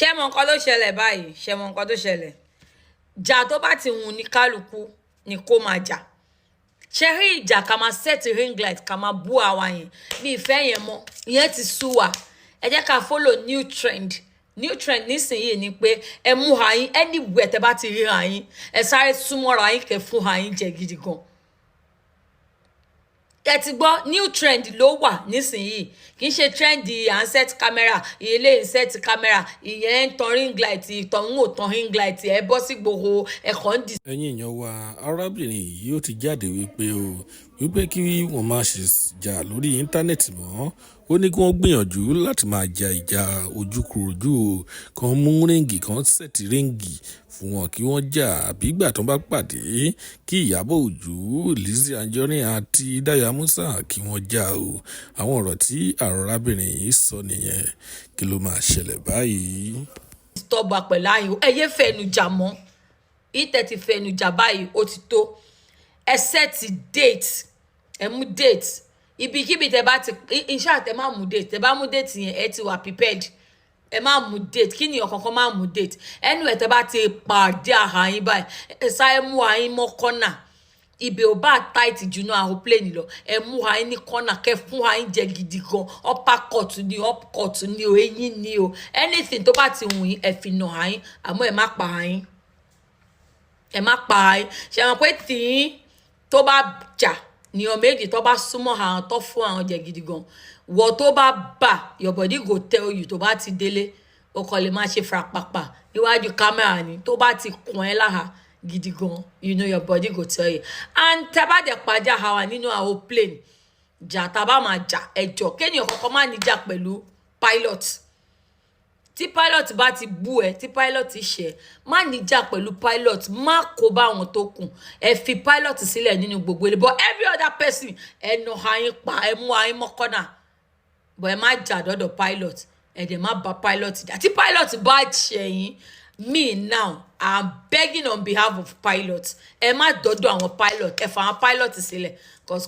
Ṣé mọ nǹkan tó ṣẹlẹ̀ báyìí? Ṣé mọ nǹkan tó ṣẹlẹ̀? Jà tó bá ti wù ní kálukú ni kó máa jà. Ṣe rí ìjà ká máa set ring light, ká máa bú àwa yẹn, mi ìfẹ́ yẹn mọ́. Ìyẹn ti sú wa. Ẹ jẹ́ ká follow new trend. New trend nísìnyìí ni pé ẹ mú ra yín anywhere tẹ bá ti ríra yín, ẹ sáré súnmọ́ra yín, kẹ́ fún ra yín jẹ gidi gan. Ẹ ti gbọ́, new trend ló wà nísìnyìí. Kì í ṣe trend à ń set camera, ilé ń set camera, ìyẹn ń tan ring light, ìtọ̀hún ò tan ring light, ẹ bọ́ sí gbòòrò, ẹ kàn ń di. Ẹ̀yin èèyàn wa, arábìnrin yìí ó ti jáde wípé o wípé kí wọ́n má ṣe jà lórí íńtánẹ́ẹ̀tì mọ́. Ó ní kí wọ́n gbìyànjú láti máa ja ìjà ojúkorojú o, kàn mú ring, kàn set ring fún wọn kí wọ́n jà, àbí ìgbà tó bá pàdé, kí Ìyábọ̀ Òjó, Lizzy Anjorin àti Dayo Amusa kí wọ́n jà o. Àwọn ọ̀rọ̀ tí arábìnrin yìí sọ nìyẹn. Kí ló máa ṣẹlẹ̀ báyìí? Tọ́ba pẹ̀lú ayò, ẹ yé fẹnu jà mọ́. Ìtẹ̀ ti fẹnu jà báyìí, ó ti tó. Ẹ set date, ẹ mú date ibikíbi tẹ bá ti iṣẹ́ àtẹ. Má mú date. Tẹ bá mú date yẹn, ẹ ti wà prepared. Ẹ má mú date. Kí ni ọ̀kankan má mú date ẹnu ẹ. Tẹ bá ti pàdé ara yín báyìí, ẹ sáré mú ara yín mọ́ corner. Ibẹ̀ ò bá tight jù náà aeroplane lọ, ẹ mú ara yín ní corner, kẹ fún ara yín jẹ gidi gan. Upper cut ni, up cut ni o, eyín ni o, anything tó bá ti wù yín, ẹ fi nà ara yín, àmọ́ ẹ má pa ara yín, ẹ má pa ara yín. Ṣe mọ̀ pé tìyín tó bá jà nìyàn méjì tó bá súnmọ́ àwọn tó fún àwọn jẹ gidi gan, wọ́ tó bá bà, your body go tell you. Tó bá ti délé, o kàn lè má ṣe farapapa níwájú camera ni. Tó bá ti kàn ẹ́ lára gidi gan, you know your body go tell you. And tẹ́ bá dẹ̀ pàjá àwa nínú àwọn plane, jà tá a bá máa jà, ẹjọ́ kéèyàn kọ́kọ́ má níjà pẹ̀lú pilot. Tí pilot bá ti bú ẹ, tí pilot ṣe, má níjà pẹ̀lú pilot, má kó bá àwọn tó kù. Ẹ fi pilot sílẹ̀ nínú gbogbo ilé, but every other person, ẹ nà ayín pa, ẹ mú ayín mọ́ corner, but ẹ má jà dọ́dọ̀ pilot. Ẹ dẹ̀ má bá pilot jà. Tí pilot bá ṣẹ̀yìn, me now, I'm begging on behalf of pilot, ẹ má dọ́dọ̀ àwọn pilot, ẹ fà àwọn pilot sílẹ̀, 'cause